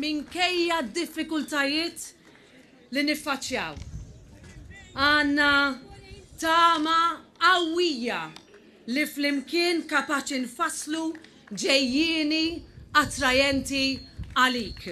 Minkejja d-diffikultajiet li niffaċċjaw, għandna tama qawwija li flimkien kapaċi nfasslu ġejjieni attrajenti għalik.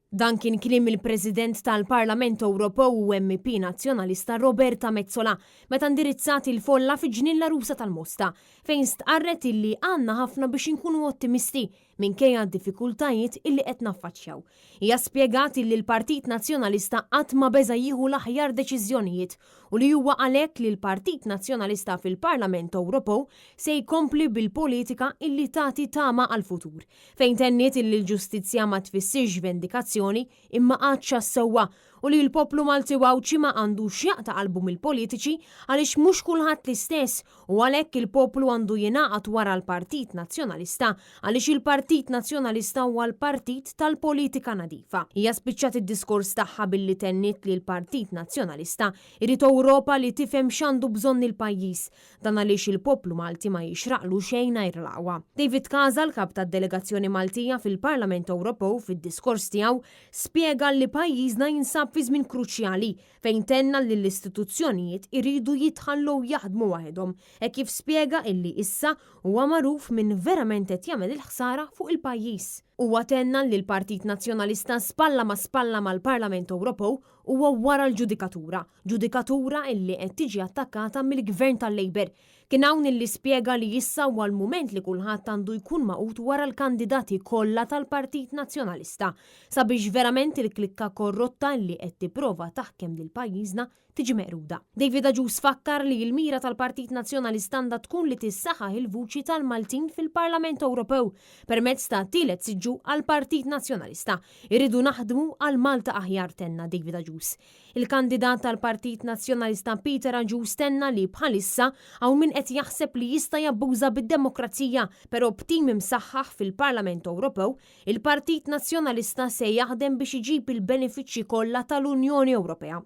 Dan kien kliem il-President tal-Parlament Ewropew u MEP Nazzjonalista Roberta Metsola meta indirizzat il-folla fi Ġnien l-Għarusa tal-Mosta, fejn stqarret illi għandna ħafna biex inkunu ottimisti minkejja d-diffikultajiet illi qed naffaċċjaw. Hija spjegat illi l-Partit Nazzjonalista qatt ma beża' jieħu l-aħjar deċiżjonijiet u li huwa għalhekk li l-Partit Nazzjonalista fil-Parlament Ewropew se jkompli bil-politika illi tagħti tama għall-futur. Fejn tenniet illi l-ġustizzja ma tfissirx vendikazzjoni imma għatx għas-sewwa u li l-poplu Malti u Għawdxi ma għandux jaqta' qalbu mill-politiċi għaliex mhux kulħadd l-istess u għalhekk il-poplu għandu jingħaqad wara l-Partit Nazzjonalista għaliex il-Partit Nazzjonalista huwa l-partit tal-politika nadifa. Hija spiċċat id-diskors tagħha billi tenniet li l-Partit Nazzjonalista jrid Ewropa li tifhem x'għandu bżonn il-pajjiż. Dan għaliex il-poplu Malti ma jixraqlu xejn għajr l-aqwa. David Casa, l-Kap tad-Delegazzjoni Maltija fil-Parlament Ewropew fid-diskors tiegħu spjega li pajjiżna jinsab fi żmien kruċjali fejn tenna li l-istituzzjonijiet iridu jitħallew jaħdmu waħedhom hekk kif spjega illi issa huwa magħruf min verament qed jagħmel il-ħsara fuq il-pajjiż. Huwa tenna li l-Partit Nazzjonalista spalla ma' spalla mal-Parlament Ewropew huwa wara l-ġudikatura, ġudikatura illi qed tiġi attakkata mill-Gvern tal-Labour. Kien hawn illi spjega li issa huwa l-mument li kulħadd għandu jkun magħqud wara l-kandidati kollha tal-Partit Nazzjonalista sabiex verament il-klikka korrotta illi qed tipprova taħkem lil pajjiżna tiġi meqruda. David Agius fakkar li l-mira tal-Partit Nazzjonalista għandha tkun li tissaħħaħ il-vuċi tal-Maltin fil-Parlament Ewropew permezz ta' tielet siġġu għall-Partit Nazzjonalista. Irridu naħdmu għal Malta aħjar tenna David Agius. Il-kandidat tal-Partit Nazzjonalista Peter Agius tenna li bħalissa hawn min qed jaħseb li jista' jabbuża bid-demokrazija, però b'tim imsaħħaħ fil-Parlament Ewropew, il-Partit Nazzjonalista se jaħdem biex iġib il-benefiċċji kollha tal-Unjoni Ewropea.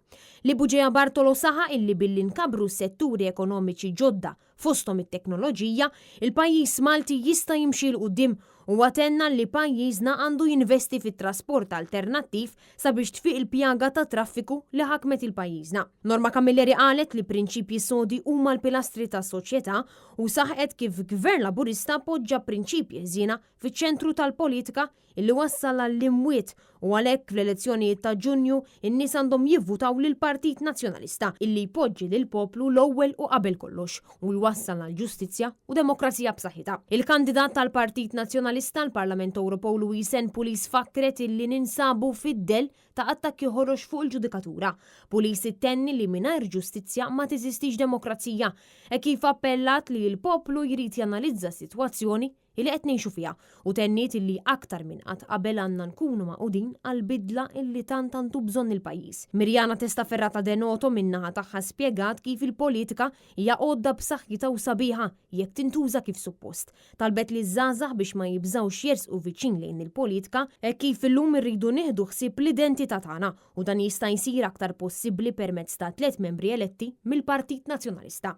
Li Bugeja Bartolo saħaq illi billi nkabbru s-setturi ekonomiċi ġodda fosthom it-teknoloġija, il-pajjiż Malti jista' jimxi 'l quddiem. Huwa tenna li pajjiżna għandu jinvesti fit-trasport alternattiv sabiex tfiq il-pjaga tat-traffiku li ħakmet il-pajjiżna. Norma Camilleri qalet li prinċipji sodi huma l-pilastri ta' soċjetà u saħqet kif Gvern Laburista poġġa prinċipji ħżiena fiċ-ċentru tal-politika illi wassal għall-imwiet u għalhekk fl-elezzjonijiet ta' Ġunju n-nies għandhom jivvutaw lill-Partit Nazzjonalista illi jpoġġi lill-poplu l-ewwel u qabel kollox u jwassal għal ġustizzja u demokrazija b'saħħitha. Il-kandidat tal-Partit Nazzjonalista għall-Parlament Ewropew Louise Ann Pulis fakkret illi ninsabu fid-dell ta' attakki ħorox fuq il-ġudikatura. Pulis ittenni li mingħajr ġustizzja ma teżistix demokrazija hekk kif appellat li l-poplu jrid janalizza s-sitwazzjoni li qed ngħixu fiha u tenniet illi aktar minn qatt qabel għandna nkunu magħqudin għall-bidla illi tant għandu bżonn il-pajjiż. Miriana Testaferrata De Noto min-naħa tagħha spjegat kif il-politika hija għodda b'saħħitha u sabiħa jekk tintuża kif suppost. Talbet liż-żgħażagħ biex ma jibżgħux jersqu viċin lejn il-politika hekk kif illum irridu nieħdu ħsieb l-identità tagħna u dan jista' jsir aktar possibbli permezz ta' tlett membri eletti mill-Partit Nazzjonalista.